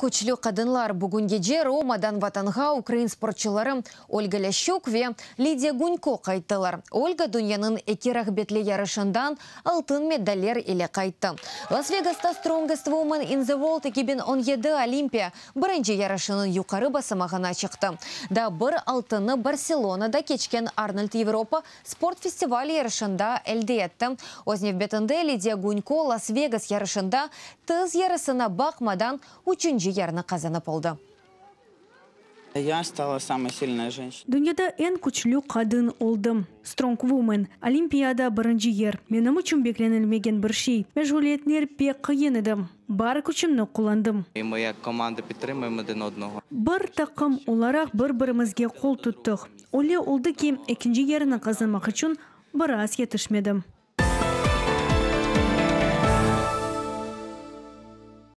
Eñ küçlü qadınlar. Bugün gece Romadan vatanğa ukrain sportçuları Olga Lâşçuk ve Lidiya Gunko qayttılar. Olga dünyanıñ eki rağbetli yarışından altın medaller ile qayttı. Las-Vegasta Strongest Woman in the World 2017 Olimpiya birinci yarışınıñ yuqarı basamağına çıqtı. Daa bir altınnı Barselonada keçken Arnold Avropa sport festivali yarışında elde etti. Öz nevbetinde Lidiya Gunko Las-Vegas yarışında tiz yarasına baqmadan üçünci yerni qazanıp oldı. Я стала самой сильной женщиной. Dünyada eñ küçlü qadın oldım. Strong Woman. Olimpiyada birinci yer. Menim içün beklenilmegen bir şey. Meşğuliyetler pek qıyın edi. Bar küçümni qullandım. І ми як команда підтримуємо один одного. Bir taqım olaraq bir-birimizge qol tuttıq. Öyle oldı ki, ekinci yerni qazanmaq içün biraz yetişmedi.